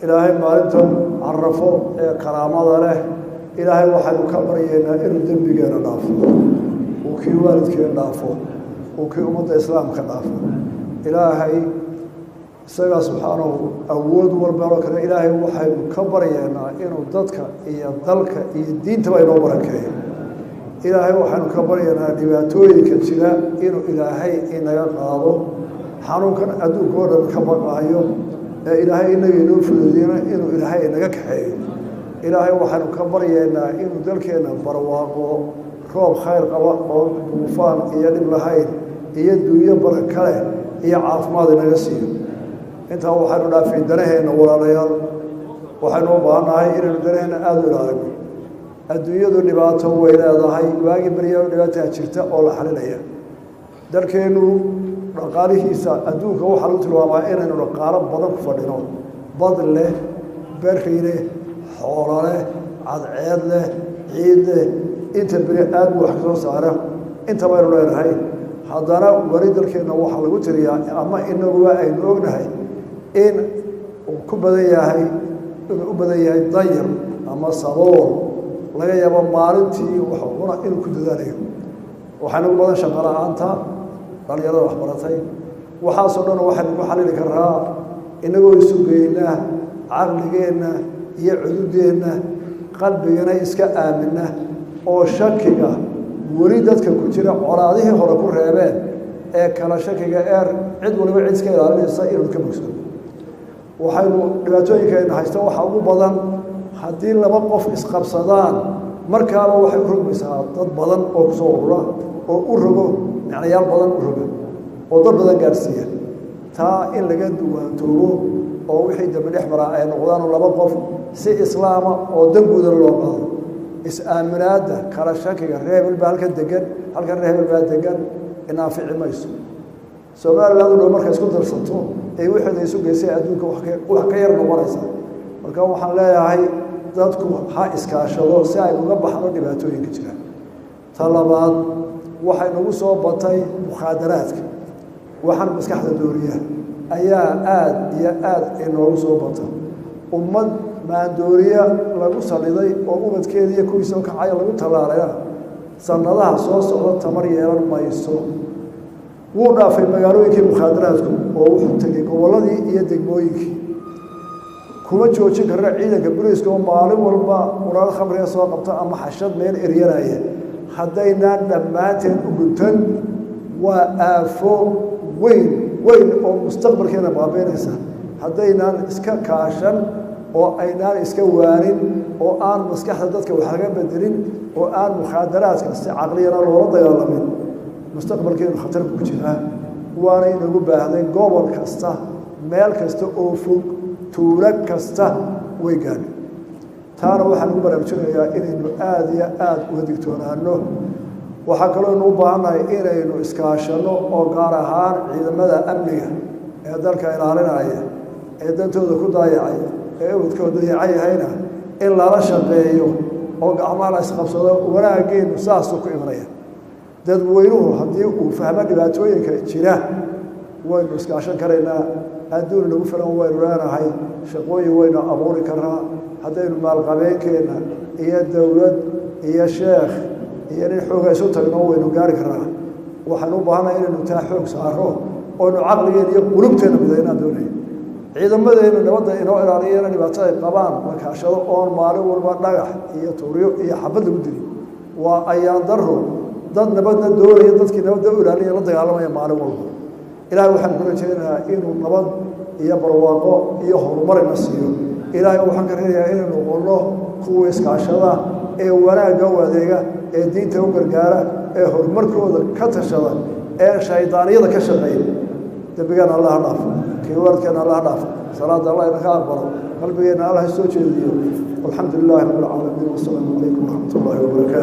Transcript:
Ilaahay maalintan Carafo ee karaamada leh, Ilaahay waxaynu ka baryaynaa inuu dembigeena dhaafo, uu kii waalidkeena dhaafo, uu kii ummadda islaamka dhaafo. Ilaahay isagaa subxaanahu awood walba kale. Ilaahay waxaynu ka baryaynaa inuu dadka iyo dalka iyo diintaba inoo barakeeyo. Ilaahay waxaynu ka baryaynaa dhibaatooyinka jira inuu Ilaahay inaga qaado, xanuunkan adduunka oo dhan ka baqaayo ee Ilaahay inaga inoo fududeeyna inuu Ilaahay inaga kaxeeyo. Ilaahay waxaynu ka baryaynaa inuu dalkeenna barwaaqo, roob khayr qaba oo duufaan iyo dhib lahayn iyo duunyo baraka leh iyo caafimaad inaga siiyo. Intaa waxaynu dhaafay danaheenna. Walaalayaal, waxaynu u baahannahay inaynu danaheenna aada u ilaalino. Adduunyadu dhibaato way leedahay, waagii baryaalo dhibaataa jirta oo la xalinaya. Dalkeennu dhaqaalihiisa adduunka waxaa lagu tilmaamaa inaynu dhaqaalo badan ku fadhino, bad leh, beri leh, xoolo leh, cadceed leh, ciid leh, inta beri aad buu wax kasoo saara, intaba aynu leenahay. Haddana weli dalkeenna waxaa lagu tiriyaa, ama inaguba aynu ognahay, in uu ku badan yahay, inuu u badan yahay danyar ama sabool laga yaabo maalintii wax cuna inuu ku dadaalayo. Waxaa nagu badan shaqo la-aanta dhalinyarada waxbaratay. Waxaasoo dhan waxaynu ku xalili karaa inagoo isu geyna caqligeenna iyo cududeenna, qalbigana iska aamina, oo shakiga weli dadka ku jira colaadihii hore ku reebeen ee kala shakiga eer cid waliba cid iska ilaalinaysa inuu ka bogsano. Waxaynu dhibaatooyinkayna haysta waxaa ugu badan haddii laba qof isqabsadaan, markaaba waxay u rogmaysaa dad badan oo kusoo urura oo u rogo micnayaal badan u roga oo dad badan gaadhsiiya. Taa in laga duwaantoobo oo wixii dambe dhex maraa ay noqdaan laba qof si islaama oo danguudana loo qaado. Is-aaminaadda, kala shakiga, reer hebel baa halkan degan, halkan reer hebel baa degan, inaafici mayso. Somaliland u dhow markay isku darsato ee wixeeda isu geysay adduunka wax ka yar noqonaysa. Marka waxaan leeyahay dadku ha iskaashado si ay uga baxno dhibaatooyinka jira. Ta labaad, waxay nagu soo batay mukhaadaraadka, waxaan maskaxda dooriya ayaa aada iyo aada inoogu soo bata. Ummad maandooriya lagu saliday oo ubadkeeda iyo kuwiisoo kacaya lagu tallaalayna sanadaha soo socda tamar yeelan mayso. Wuu dhaafay magaalooyinkii mukhaadaraadku oo wuxuu tegey gobolladii iyo degmooyinkii. Kuma joojin karna ciidanka boliiska oo maalin walba quraarad khamriga soo qabta ama xashad meel eryanaya haddaynaan dhammaanteen u guntan. Waa aafo weyn weyn oo mustaqbalkeena baabeynaysa haddaynaan iska kaashan oo aynaan iska waanin oo aan maskaxda dadka wax laga bedelin oo aan mukhaadaraadka si caqliyana loola dagaalamin. Mustaqbalkeenu khatar ku jiraa, waana inagu baahday gobol kasta, meel kasta oo fog, tuulo kasta way gaadho. Taana waxaan ugu baraarujinayaa inaynu aada iyo aada uga digtoonaano. Waxaa kaloo aynu u baahannahay inaynu iskaashanno, oo gaar ahaan ciidamada amniga ee dalka ilaalinaya ee dantooda ku daayacay ee ubadkooda dayacan yahayna in lala shaqeeyo oo gacmaha la isqabsado. Wanaaggeenu saasuu ku imanaya. Dadweynuhu haddii uu fahmo dhibaatooyinka jira, waynu iskaashan karaynaa. Adduun nagu filan waynu leenahay, shaqooyin waynu abuuri karnaa haddaynu maalqabeenkeenna iyo dowlad iyo sheekh iyo nin xooga isu tagno, waynu gaari karnaa. Waxaynu u baahannahay inaynu taa xoog saaro oynu caqligeena iyo qulubteenna midaynaan doonaya. Ciidamadeenu nabadda inoo ilaaliyana dhibaato ay qabaan la kaashado, oon maalin walba dhagax iyo tuuryo iyo xabad lagu dilin. Waa ayaan daro dad nabadna doonaya, dadkii nabadda u ilaalinaya la dagaalamaya maalin walba. Ilaahay waxaan ku rajaynayaa inuu nabad iyo barwaaqo iyo horumarina siiyo. Ilaahay waxaan ka reebayaa inaynu noqonno kuwa iskaashada ee wanaagga u adeega, ee diinta u gargaara, ee horumarkooda ka tashada, ee shaydaaniyada ka shaqeeya. Dembigeena Allah dhaaf, kii waalidkeena Allah dhaaf, salaada Allah inaka aqbalo, qalbigeenna Allah soo jeediyo. Walxamdu lilahi rabbi alcaalamiin, wasalaamu calaykum waraxmat ullahi wabarakaatu.